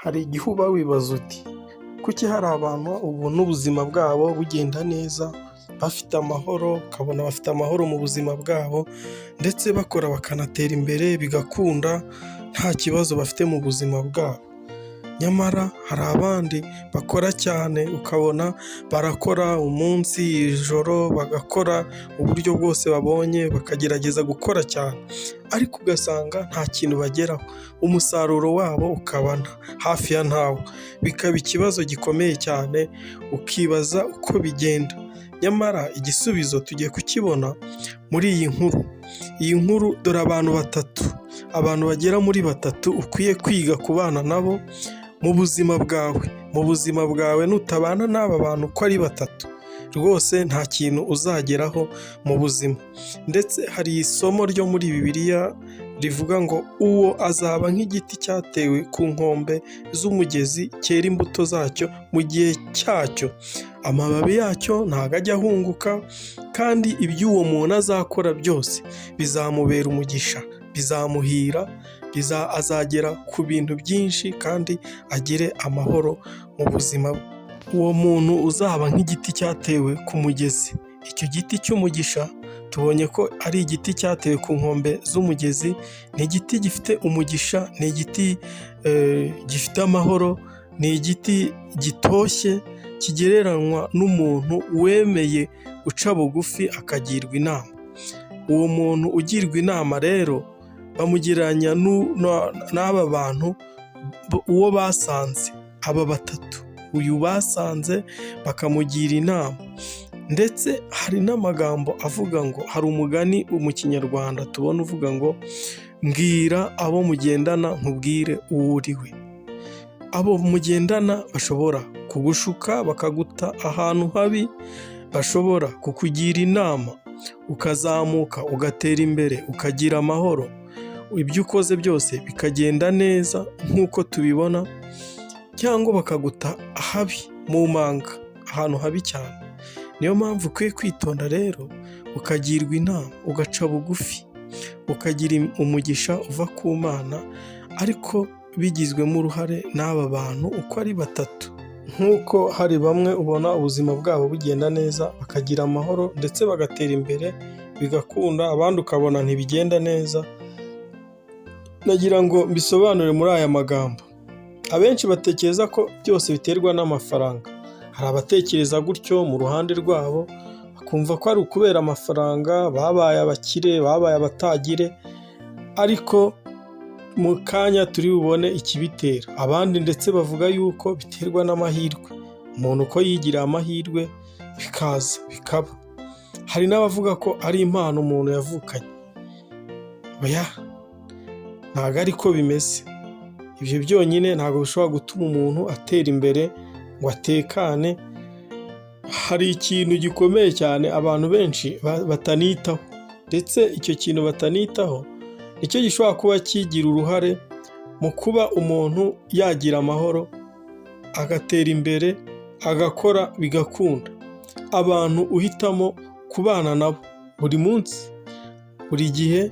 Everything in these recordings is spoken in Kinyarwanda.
Hari igihe uba wibaza uti kuki hari abantu ubona ubuzima bwabo bugenda neza, bafite amahoro, ukabona bafite amahoro mu buzima bwabo ndetse bakora bakanatera imbere bigakunda nta kibazo bafite mu buzima bwabo. Nyamara hari abandi bakora cyane ukabona barakora umunsi, ijoro, bagakora uburyo bwose babonye bakagerageza gukora cyane ariko ugasanga nta kintu bageraho, umusaruro wabo ukaba hafi ya ntawo, bikaba ikibazo gikomeye cyane ukibaza uko bigenda. Nyamara igisubizo tugiye kukibona muri iyi nkuru. Iyi nkuru dore abantu batatu, abantu bagera muri batatu ukwiye kwiga kubana nabo mu buzima bwawe. Mu buzima bwawe nutabana n'aba bantu uko ari batatu, rwose nta kintu uzageraho mu buzima. Ndetse hari isomo ryo muri Bibiliya rivuga ngo uwo azaba nk'igiti cyatewe ku nkombe z'umugezi cyera imbuto zacyo mu gihe cyacyo, amababi yacyo ntabwo ajya ahunguka kandi ibyo uwo muntu azakora byose bizamubera umugisha, bizamuhira, azagera ku bintu byinshi kandi agire amahoro mu buzima bwe. Uwo muntu uzaba nk'igiti cyatewe ku mugezi, icyo giti cy'umugisha tubonye ko ari igiti cyatewe ku nkombe z'umugezi, ni igiti gifite umugisha, ni igiti gifite amahoro, ni igiti gitoshye kigereranywa n'umuntu wemeye guca bugufi akagirwa inama. Uwo muntu ugirwa inama rero bamugereranya n'aba bantu uwo basanze, aba batatu, uyu basanze bakamugira inama. Ndetse hari n'amagambo avuga ngo hari umugani mu Kinyarwanda tubona uvuga ngo mbwira abo mugendana nkubwire uwo uri we. Abo mugendana bashobora kugushuka bakaguta ahantu habi, bashobora kukugira inama ukazamuka ugatera imbere ukagira amahoro, ibyo ukoze byose bikagenda neza nk'uko tubibona, cyangwa bakaguta ahabi mu manga ahantu habi cyane. Niyo mpamvu ukwiye kwitonda rero ukagirwa inama ugaca bugufi, ukagira umugisha uva ku Mana ariko bigizwemo uruhare n'aba bantu uko ari batatu. Nk'uko hari bamwe ubona ubuzima bwabo bugenda neza bakagira amahoro ndetse bagatera imbere bigakunda, abandi ukabona ntibigenda neza, nagira ngo mbisobanure muri aya magambo. Abenshi batekereza ko byose biterwa n'amafaranga. Hari abatekereza gutyo mu ruhande rwabo, bakumva ko ari ukubera amafaranga babaye abakire, babaye abatagire, ariko mu kanya turi bubone ikibitera. Abandi ndetse bavuga yuko biterwa n'amahirwe, umuntu uko yigiriye amahirwe bikaza bikaba. Hari n'abavuga ko ari impano umuntu yavukanye. Oya, ntabwo ariko bimeze. Ibyo byonyine ntabwo bishobora gutuma umuntu atera imbere ngo atekane. Hari ikintu gikomeye cyane abantu benshi batanitaho, ndetse icyo kintu batanitaho nicyo gishobora kuba kigira uruhare mu kuba umuntu yagira amahoro, agatera imbere, agakora bigakunda. Abantu uhitamo kubana nabo buri munsi, buri gihe,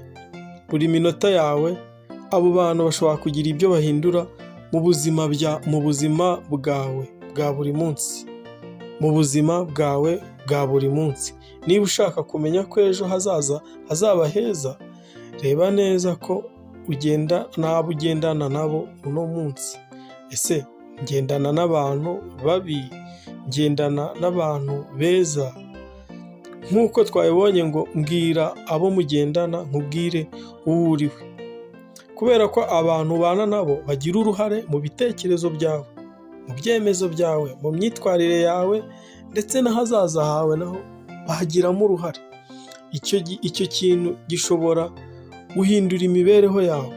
buri minota yawe, abo bantu bashobora kugira ibyo bahindura mu buzima bwawe bwa buri munsi, mu buzima bwawe bwa buri munsi. Niba ushaka kumenya ko ejo hazaza hazaba heza, reba neza ko ugenda n'abo ugendana nabo uno munsi. Ese ngendana n'abantu babi? Ngendana n'abantu beza? Nk'uko twabibonye ngo mbwira abo mugendana nkubwire uwo uri we. Kubera ko abantu ubana nabo bagira uruhare mu bitekerezo byawe, mu byemezo byawe, mu myitwarire yawe ndetse n'ahazaza hawe naho bahagiramo uruhare. Icyo kintu gishobora guhindura imibereho yawe.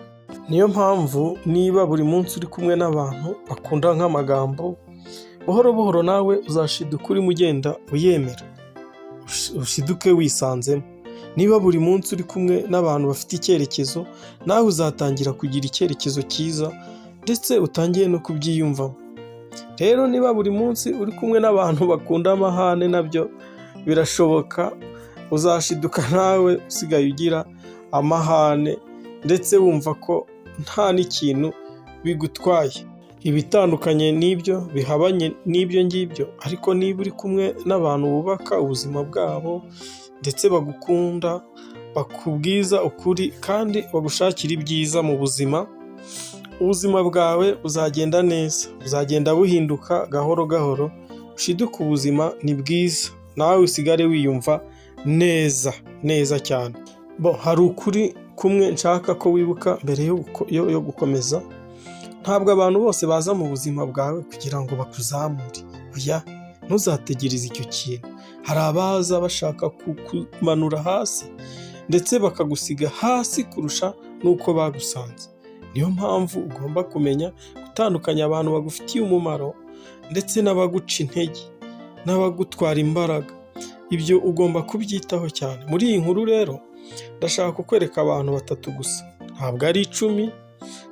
Niyo mpamvu niba buri munsi uri kumwe n'abantu bakunda nk'amagambo, buhoro buhoro nawe uzashiduka urimo ugenda uyemera, ushiduke wisanzemo. Niba buri munsi uri kumwe n'abantu bafite icyerekezo, nawe uzatangira kugira icyerekezo cyiza ndetse utangiye no kubyiyumvamo. Rero niba buri munsi uri kumwe n'abantu bakunda amahane nabyo birashoboka, uzashiduka nawe usigaye ugira amahane ndetse wumva ko nta n'ikintu bigutwaye. Ibitandukanye n'ibyo, bihabanye n'ibyo ngibyo, ariko niba uri kumwe n'abantu bubaka ubuzima bwabo ndetse bagukunda, bakubwiza ukuri kandi bagushakira ibyiza mu buzima, ubuzima bwawe buzagenda neza, buzagenda buhinduka gahoro gahoro, ushiduke ubuzima ni bwiza, nawe usigare wiyumva neza neza cyane. Bo hari ukuri kumwe nshaka ko wibuka mbere yo gukomeza: ntabwo abantu bose baza mu buzima bwawe kugira ngo bakuzamure, oya, ntuzategereze icyo kintu. Hari abaza bashaka kukumanura hasi ndetse bakagusiga hasi kurusha n'uko bagusanze. Niyo mpamvu ugomba kumenya gutandukanya abantu bagufitiye umumaro ndetse n'abaguca intege n'abagutwara imbaraga. Ibyo ugomba kubyitaho cyane. Muri iyi nkuru rero ndashaka kukwereka abantu batatu gusa, ntabwo ari 10,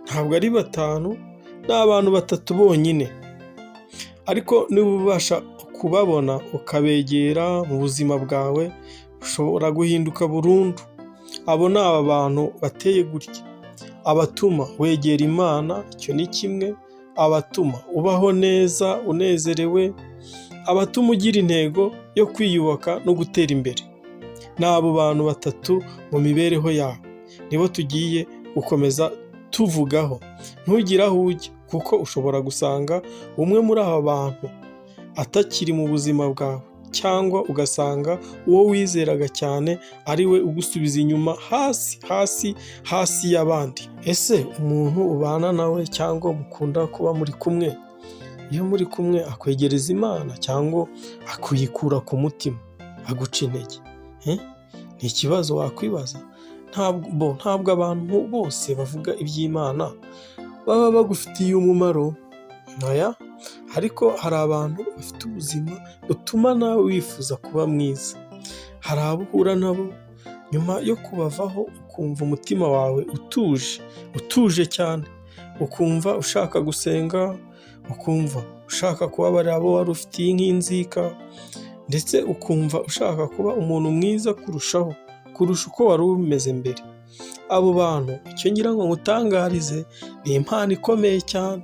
ntabwo ari batanu, ni abantu batatu bonyine. Ariko niba ubasha kubabona ukabegera mu buzima bwawe, ushobora guhinduka burundu. Abo ni aba bantu bateye gutya: abatuma wegera Imana, icyo ni kimwe, abatuma ubaho neza unezerewe, abatuma ugira intego yo kwiyubaka no gutera imbere. Ni abo bantu batatu mu mibereho yawe, nibo tugiye gukomeza tuvugaho. Ntugire aho ujya kuko ushobora gusanga umwe muri aba bantu atakiri mu buzima bwawe, cyangwa ugasanga uwo wizeraga cyane ari we ugusubiza inyuma hasi hasi hasi y'abandi. Ese umuntu ubana nawe cyangwa mukunda kuba muri kumwe, iyo muri kumwe akwegereza Imana cyangwa akuyikura ku mutima, aguca intege? Ni ikibazo wakwibaza. Ntabwo abantu bose bavuga iby'Imana baba bagufitiye umumaro, oya, ariko hari abantu bafite ubuzima butuma nawe wifuza kuba mwiza. Hari abo uhura nabo nyuma yo kubavaho ukumva umutima wawe utuje, utuje cyane, ukumva ushaka gusenga, ukumva ushaka kubabarira abo wari ufitiye nk'inzika, ndetse ukumva ushaka kuba umuntu mwiza kurushaho, kurusha uko wari umeze mbere. Abo bantu, icyo ngira ngo ngutangarize, ni impano ikomeye cyane.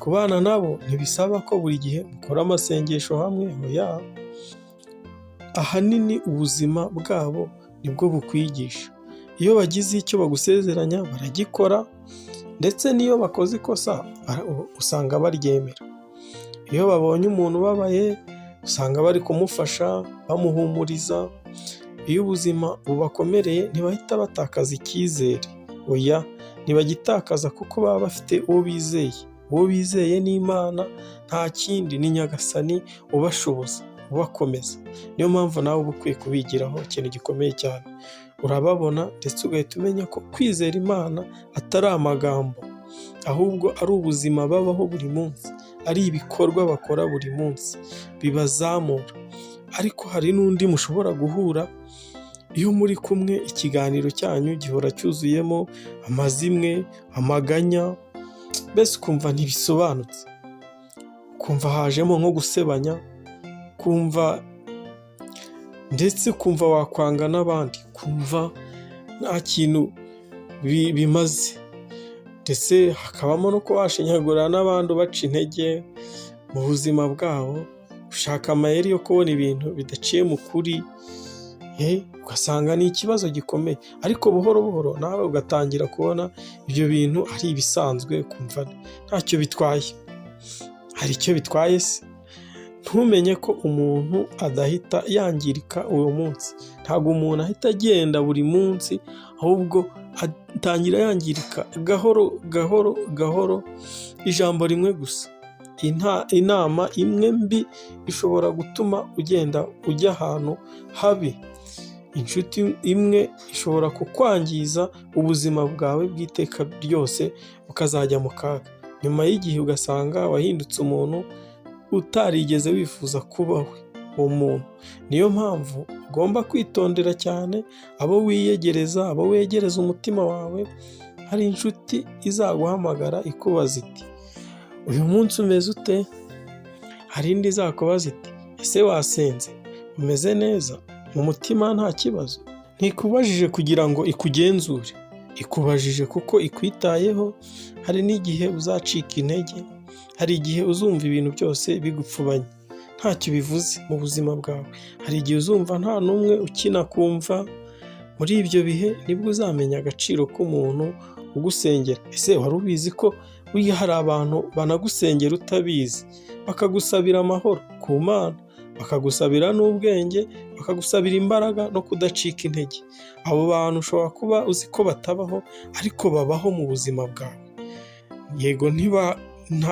Kubana nabo ntibisaba ko buri gihe mukora amasengesho hamwe, oya, ahanini ubuzima bwabo nibwo bukwigisha. Iyo bagize icyo bagusezeranya baragikora, ndetse n'iyo bakoze ikosa usanga baryemera. Iyo babonye umuntu ubabaye usanga bari kumufasha, bamuhumuriza. Iyo ubuzima bubakomereye ntibahita batakaza icyizere, oya, ntibagitakaza kuko baba bafite uwo bizeye. Uwo bizeye ni Imana, nta kindi, ni Nyagasani ubashoboza, ubakomeza. Niyo mpamvu nawe uba ukwiye kubigiraho ikintu gikomeye cyane. Urababona ndetse ugahita umenya ko kwizera Imana atari amagambo, ahubwo ari ubuzima babaho buri munsi, ari ibikorwa bakora buri munsi bibazamura. Ariko hari n'undi mushobora guhura, iyo muri kumwe ikiganiro cyanyu gihora cyuzuyemo amazimwe, amaganya, mbese ukumva ntibisobanutse, ukumva hajemo nko gusebanya, ukumva ndetse ukumva wakwanga n'abandi, ukumva nta kintu bimaze, ndetse hakabamo no kuba washinyagurira n'abandi ubaca intege mu buzima bwabo, gushaka amayeri yo kubona ibintu bidaciye mu kuri, ugasanga ni ikibazo gikomeye, ariko buhoro buhoro nawe ugatangira kubona ibyo bintu ari ibisanzwe, ukumva ntacyo bitwaye. Hari icyo bitwaye se? Ntumenye ko umuntu adahita yangirika uwo munsi, ntabwo umuntu ahita agenda buri munsi, ahubwo atangira yangirika gahoro gahoro gahoro, ijambo rimwe gusa, inama imwe mbi ishobora gutuma ugenda ujya ahantu habi, inshuti imwe ishobora kukwangiza ubuzima bwawe bw'iteka ryose bukazajya mu kaga, nyuma y'igihe ugasanga wahindutse umuntu utarigeze wifuza kuba we, uwo muntu. Niyo mpamvu ugomba kwitondera cyane abo wiyegereza, abo wegereza umutima wawe. Hari inshuti izaguhamagara ikubaza iti: "Uyu munsi umeze ute?" Hari indi izakubaza iti: "Ese wasenze? Umeze neza? Mu mutima nta kibazo?" Ntikubajije kugira ngo ikugenzure, Ikubajije kuko ikwitayeho. Hari n'igihe uzacika intege, hari igihe uzumva ibintu byose bigupfubanye, ntacyo bivuze mu buzima bwawe. Hari igihe uzumva nta n'umwe ukinakumva. Muri ibyo bihe nibwo uzamenya agaciro k'umuntu ugusengera. Ese wari ubizi ko burya hari abantu banagusengera utabizi, bakagusabira amahoro ku Mana, bakagusabira n'ubwenge, bakagusabira imbaraga no kudacika intege? Abo bantu ushobora kuba uzi ko batabaho, ariko babaho mu buzima bwawe. Yego,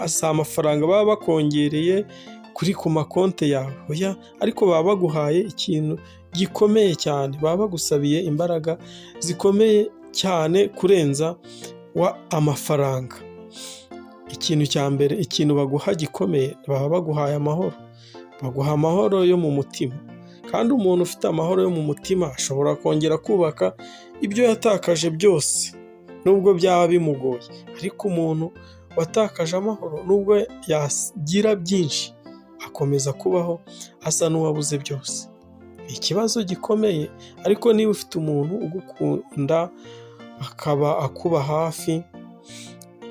si amafaranga baba bakongereye kuri ku makonti yawe, oya, ariko baba baguhaye ikintu gikomeye cyane, baba bagusabiye imbaraga zikomeye cyane kurenza amafaranga. Ikintu cya mbere, ikintu baguha gikomeye, baba baguhaye amahoro, baguha amahoro yo mu mutima. Kandi umuntu ufite amahoro yo mu mutima ashobora kongera kubaka ibyo yatakaje byose, nubwo byaba bimugoye. Ariko umuntu watakaje amahoro, nubwo yagira byinshi, akomeza kubaho asa n'uwabuze byose. Ni ikibazo gikomeye, ariko niba ufite umuntu ugukunda akaba akuba hafi,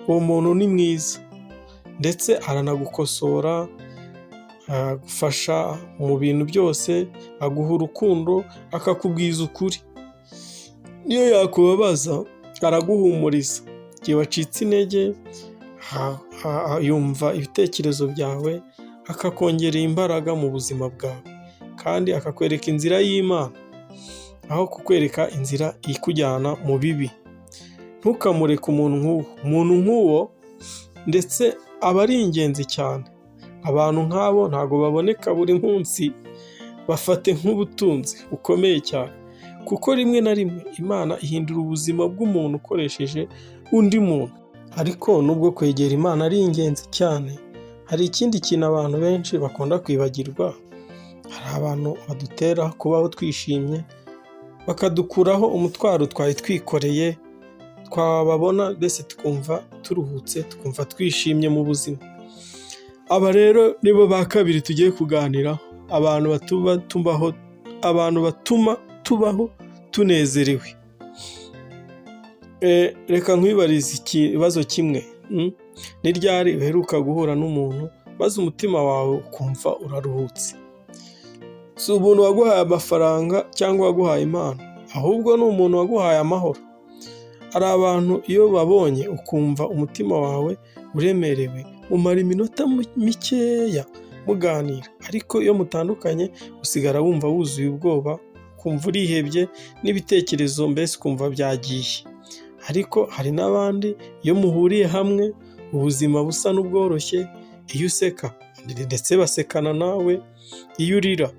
uwo muntu ni mwiza, ndetse aranagukosora, agufasha mu bintu byose, aguha urukundo, akakubwiza ukuri. Niyo yakubabaza araguhumuriza. Igihe wacitse intege yumva ibitekerezo byawe, akakongerera imbaraga mu buzima bwawe, kandi akakwereka inzira y'Imana aho kukwereka inzira ikujyana mu bibi. Ntukamureke umuntu nk'uwo. Umuntu nk'uwo ndetse aba ari ingenzi cyane. Abantu nk'abo ntabwo baboneka buri munsi, bafate nk'ubutunzi bukomeye cyane, kuko rimwe na rimwe Imana ihindura ubuzima bw'umuntu ukoresheje undi muntu. Ariko nubwo kwegera Imana ari ingenzi cyane, hari ikindi kintu abantu benshi bakunda kwibagirwa. Hari abantu badutera kubaho twishimye, bakadukuraho umutwaro twari twikoreye, twababona mbese tukumva turuhutse, tukumva twishimye mu buzima. Aba rero nibo ba kabiri tugiye kuganiraho, abantu batuma tubaho tunezerewe. Reka nkwibarize ikibazo kimwe: ni ryari uheruka guhura n'umuntu maze umutima wawe ukumva uraruhutse? Si umuntu waguhaye amafaranga cyangwa waguhaye impano, ahubwo ni umuntu waguhaye amahoro. Hari abantu iyo babonye ukumva umutima wawe uremerewe, mumara iminota mikeya muganira, ariko iyo mutandukanye usigara wumva wuzuye ubwoba, ukumva urihebye n'ibitekerezo mbese ukumva byagiye. Ariko hari n'abandi iyo muhuriye hamwe ubuzima busa n'ubworoshye, iyo useka ndetse basekana nawe, iyo urira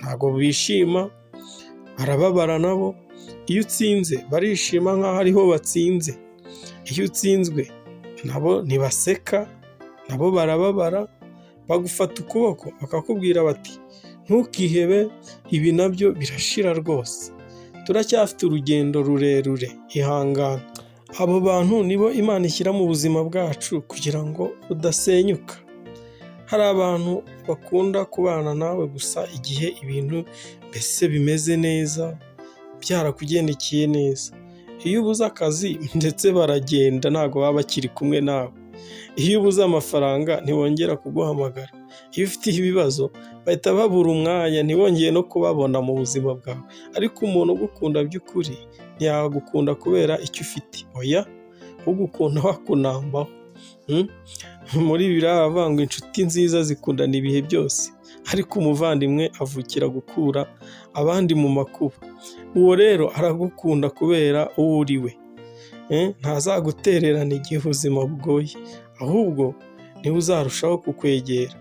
ntabwo bishima, barababara nabo, iyo utsinze barishima nk'aho ariho batsinze, iyo utsinzwe nabo ntibaseka, nabo barababara, bagufata ukuboko bakakubwira bati: "Ntukihebe, ibi nabyo birashira rwose, turacyafite urugendo rurerure, ihangane." Abo bantu nibo Imana ishyira mu buzima bwacu kugira ngo budasenyuka. Hari abantu bakunda kubana nawe gusa igihe ibintu mbese bimeze neza, byarakugendekeye neza. Iyo ubuze akazi ndetse baragenda, ntabwo baba bakiri kumwe nawe. Iyo ubuze amafaranga ntibongera kuguhamagara. Iyo ufite ibibazo bahita babura umwanya, ntibongere no kubabona mu buzima bwawe. Ariko umuntu ugukunda by'ukuri ntiyagukunda kubera icyo ufite, oya, ugukunda we akunambaho. Muri Bibiliya baravuga ngo inshuti nziza zikundana ibihe byose, ariko umuvandimwe avukira gukura abandi mu makuba. Uwo rero aragukunda kubera uwo uri we, ntazagutererana igihe ubuzima bugoye, ahubwo niwe uzarushaho kukwegera.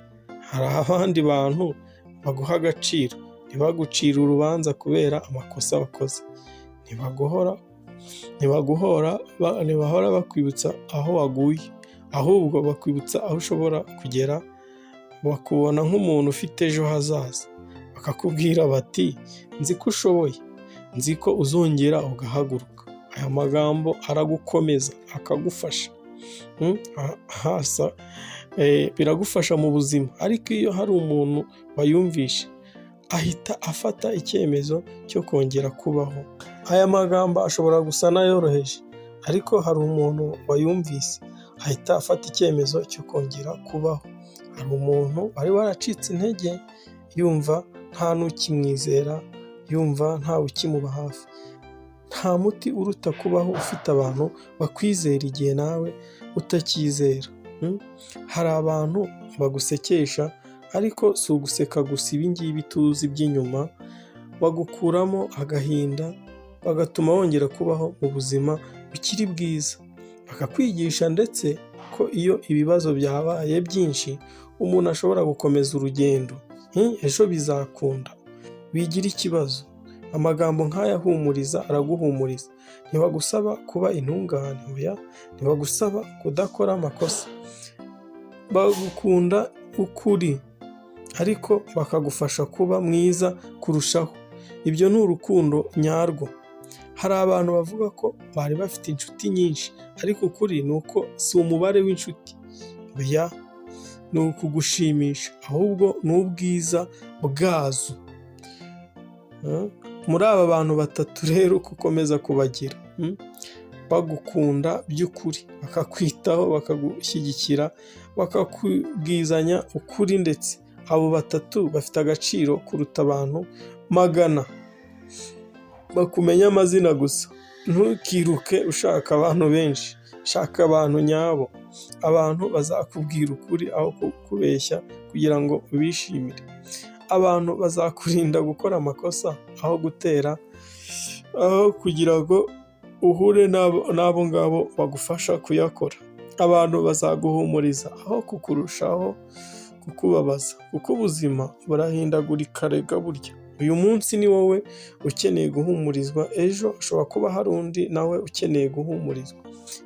Hari abandi bantu baguha agaciro, ntibagucire urubanza kubera amakosa wakoze, ntibahora bakwibutsa aho waguye, ahubwo bakwibutsa aho ushobora kugera, bakubona nk'umuntu ufite ejo hazaza, bakakubwira bati: "Nzi ko ushoboye, nzi ko uzongera ugahaguruka." Aya magambo aragukomeza, akagufasha, biragufasha mu buzima. Ariko iyo hari umuntu wayumvishe ahita afata icyemezo cyo kongera kubaho. Aya magambo ashobora gusa n'ayoroheje, ariko hari umuntu wayumvise ahita afata icyemezo cyo kongera kubaho. Hari umuntu wari waracitse intege yumva nta n'ukimwizera, yumva ntawe ukimuba hafi. Nta muti uruta kubaho ufite abantu bakwizera igihe nawe utacyizera. Hari abantu bagusekesha ariko si uguseka gusa, ibi ngibi tuzi by'inyuma, bagukuramo agahinda, bagatuma wongera kubaho mu buzima bukiri bwiza. Bakakwigisha ndetse ko iyo ibibazo byabaye byinshi umuntu ashobora gukomeza urugendo, ejo bizakunda, wigira ikibazo. Amagambo nk'aya ahumuriza araguhumuriza, ntibagusaba kuba intungane, oya, ntibagusaba kudakora amakosa, bagukunda uko uri ariko bakagufasha kuba mwiza kurushaho. Ibyo ni urukundo nyarwo. Hari abantu bavuga ko bari bafite inshuti nyinshi, ariko ukuri ni uko si umubare w'inshuti, oya, ni ukugushimisha, ahubwo ni ubwiza bwazo. Muri aba bantu batatu rero uko ukomeza kubagira, bagukunda by'ukuri, bakakwitaho, bakagushyigikira, bakakubwizanya ukuri, ndetse abo batatu bafite agaciro kuruta abantu 100 bakumenya amazina gusa. Ntukiruke ushaka abantu benshi, shaka abantu nyabo, abantu bazakubwira ukuri aho kukubeshya kugira ngo ubishimire, abantu bazakurinda gukora amakosa aho gutera, aho kugira ngo uhure n'abo ngabo bagufasha kuyakora, abantu bazaguhumuriza aho kukurushaho kukubabaza, kuko ubuzima burahindagurika rega burya. Uyu munsi ni wowe ukeneye guhumurizwa, ejo hashobora kuba hari undi nawe ukeneye guhumurizwa.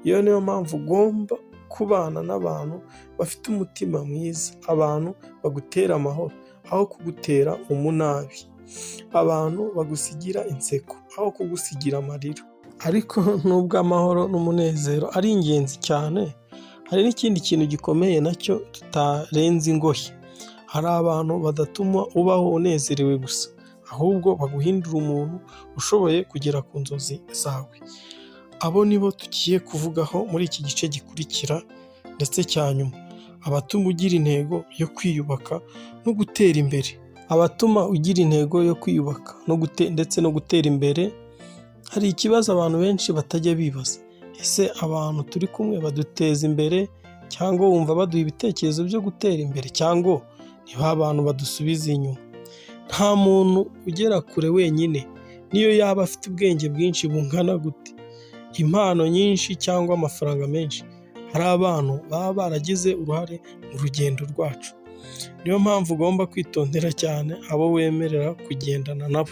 Iyo niyo mpamvu ugomba kubana n'abantu bafite umutima mwiza, abantu bagutera amahoro aho kugutera umunabi, abantu bagusigira inseko aho kugusigira amarira. Ariko nubwo amahoro n'umunezero ari ingenzi cyane, hari n'ikindi kintu gikomeye nacyo tutarenza ingohe. Hari abantu badatuma ubaho unezerewe gusa, ahubwo baguhindura umuntu ushoboye kugera ku nzozi zawe. Abo nibo tugiye kuvugaho muri iki gice gikurikira ndetse cya nyuma. Abatuma ugira intego yo kwiyubaka no gutera imbere. Abatuma ugira intego yo kwiyubaka ndetse no gutera imbere, hari ikibazo abantu benshi batajya bibaza: ese abantu turi kumwe baduteza imbere, cyangwa wumva baduha ibitekerezo byo gutera imbere, cyangwa ni ba bantu badusubiza inyuma? Nta muntu ugera kure wenyine, niyo yaba afite ubwenge bwinshi bungana gute, impano nyinshi cyangwa amafaranga menshi. Hari abantu baba baragize uruhare mu rugendo rwacu. Niyo mpamvu ugomba kwitondera cyane abo wemerera kugendana nabo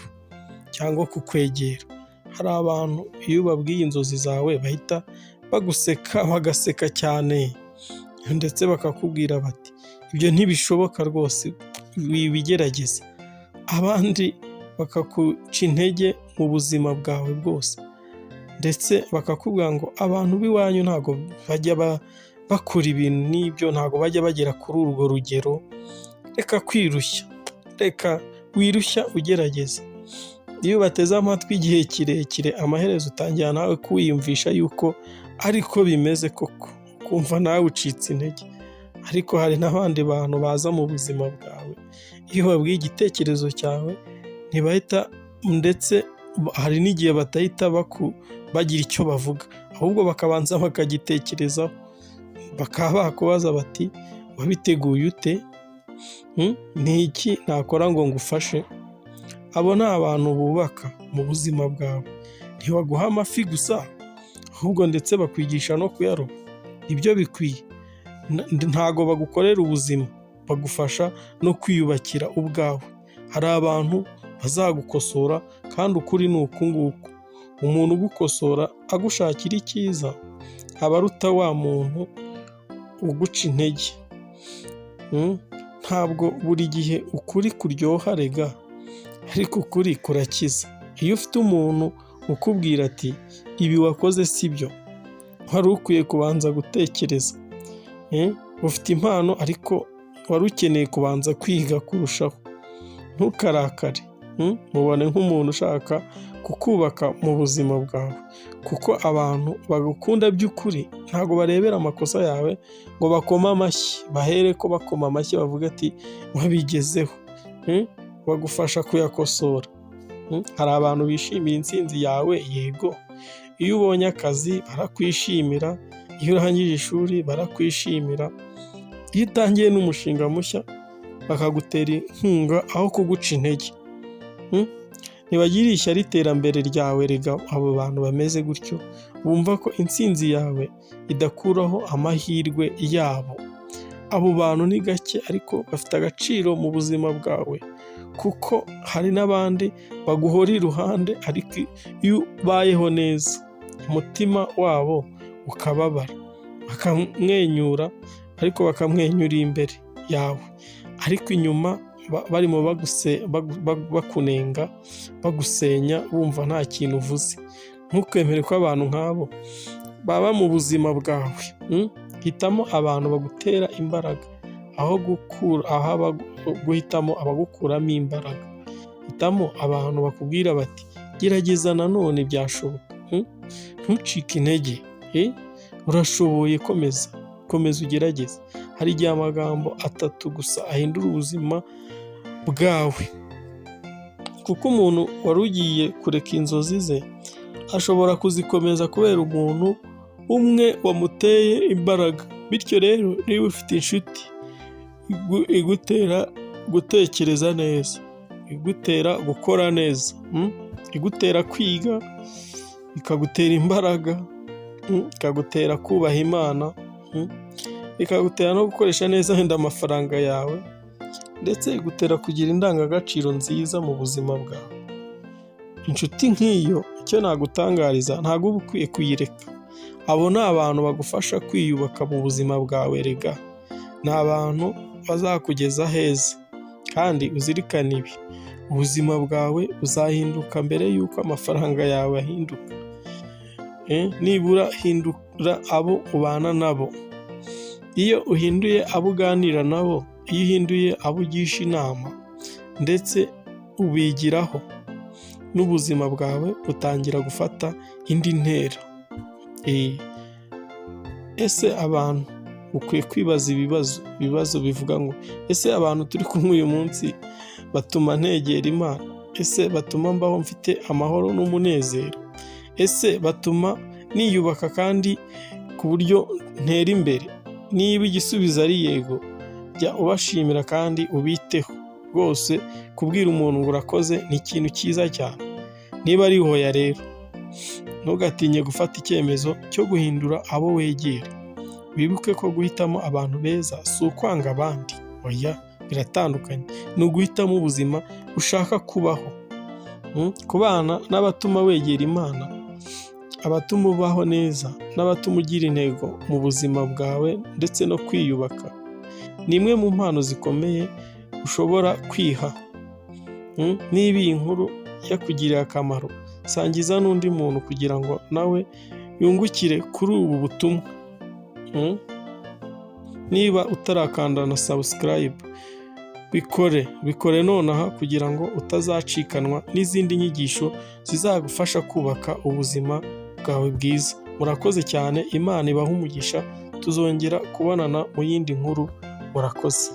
cyangwa kukwegera. Hari abantu iyo ubabwiye inzozi zawe bahita baguseka, bagaseka cyane, ndetse bakakubwira bati ibyo ntibishoboka rwose, wibigerageza. Abandi bakaguca intege mu buzima bwawe bwose, ndetse bakakubwira ngo abantu b'iwanyu ntabwo bajya bakora ibintu n'ibyo, ntabwo bajya bagera kuri urwo rugero, reka kwirushya, reka wirushya ugerageza. Iyo ubateze amatwi igihe kirekire, amaherezo utangira nawe kwiyumvisha yuko ariko bimeze koko, ukumva nawe ucitse intege. Ariko hari n'abandi bantu baza mu buzima bwawe, iyo ubabwiye igitekerezo cyawe ntibahita, ndetse hari n'igihe badahita bagira icyo bavuga, ahubwo bakabanza bakagitekerezaho, bakaba bakubaza bati wabiteguye ute? Ni iki nakora ngo ngufashe? Abo ni abantu bubaka mu buzima bwawe, ntibaguha amafi gusa, ahubwo ndetse bakwigisha no kuyaroba, nibyo bikwiye. Ntago bagukorera ubuzima, bagufasha no kwiyubakira ubwawe. Hari abantu bazagukosora kandi ukuri ni uku nguku, umuntu ugukosora agushakira icyiza aba aruta wa muntu uguca intege. Ntabwo buri gihe ukuri kuryoha rega, ariko ukuri kurakiza. Iyo ufite umuntu ukubwira ati ibi wakoze si byo, wari ukwiye kubanza gutekereza. Ufite impano ariko wari ukeneye kubanza kwiga kurushaho. Ntukarakare, mubone nk'umuntu ushaka kukuyobora aho kugutegeka. kukubaka mu buzima bwawe, kuko abantu bagukunda by'ukuri ntabwo barebera amakosa yawe ngo bakome amashyi, bahere ko bakoma amashyi bavuga ati wabigezeho, bagufasha kuyakosora. Hari abantu bishimira intsinzi yawe, yego, iyo ubonye akazi barakwishimira, iyo urangije ishuri barakwishimira, iyo utangiye n'umushinga mushya bakagutera inkunga aho kuguca intege. Ntibagirira ishyari iterambere ryawe rega abo bantu bameze gutyo, bumva ko intsinzi yawe idakuraho amahirwe yabo. Abo bantu ni gake ariko bafite agaciro mu buzima bwawe, kuko hari n'abandi baguhora iruhande ariko iyo ubayeho neza umutima wabo ukababara, bakamwenyura ariko bakamwenyura imbere yawe, ariko inyuma barimo bakunenga, bagusenya, bumva nta kintu uvuze. Ntukemere ko abantu nk'abo baba mu buzima bwawe. Hitamo abantu bagutera imbaraga aho guhitamo abagukuramo imbaraga. Hitamo abantu bakubwira bati gerageza nanone byashoboka, ntucike intege, urashoboye, komeza, komeza ugerageze. Hari igihe amagambo atatu gusa ahindura ubuzima bwawe, kuko umuntu wari ugiye kureka inzozi ze ashobora kuzikomeza kubera umuntu umwe wamuteye imbaraga. Bityo rero niba ufite inshuti igutera gutekereza neza, igutera gukora neza, igutera kwiga, ikagutera imbaraga, ikagutera kubaha Imana, ikagutera no gukoresha neza wenda amafaranga yawe, ndetse igutera kugira indangagaciro nziza mu buzima bwawe. Inshuti nk'iyo icyo nagutangariza, ntabwo uba ukwiye kuyireka. Abo ni abantu bagufasha kwiyubaka mu buzima bwawe rega, ni abantu bazakugeza heza, kandi uzirikane ibi: ubuzima bwawe buzahinduka mbere y'uko amafaranga yawe ahinduka. Nibura hindura abo ubana nabo. Iyo uhinduye abo uganira nabo, iyo uhinduye abo ugisha inama ndetse ubigiraho, n'ubuzima bwawe butangira gufata indi ntera. Ese abantu, ukwiye kwibaza ibibazo bivuga ngo ese abantu turi kumwe uyu munsi batuma negera Imana? Ese batuma mbaho mfite amahoro n'umunezero? Ese batuma niyubaka kandi ku buryo ntera imbere? Niba igisubizo ari yego, jya ubashimira kandi ubiteho. Rwose kubwira umuntu ngo urakoze ni ikintu cyiza cyane. Niba ari hoya rero, ntugatinye gufata icyemezo cyo guhindura abo wegera. Wibuke ko guhitamo abantu beza si ukwanga abandi, oya, biratandukanye, ni uguhitamo ubuzima ushaka kubaho. Kubana n'abatuma wegera Imana, abatuma ubaho neza n'abatuma ugira intego mu buzima bwawe ndetse no kwiyubaka, ni imwe mu mpano zikomeye ushobora kwiha. Niba iyi nkuru yakugiriye akamaro, sangiza n'undi muntu kugira ngo nawe yungukire kuri ubu butumwa. Niba utarakanda na subscribe, bikore, bikore nonaha kugira ngo utazacikanwa n'izindi nyigisho zizagufasha kubaka ubuzima bwawe bwiza. Murakoze cyane, Imana ibahe umugisha, tuzongera kubonana mu yindi nkuru, murakoze.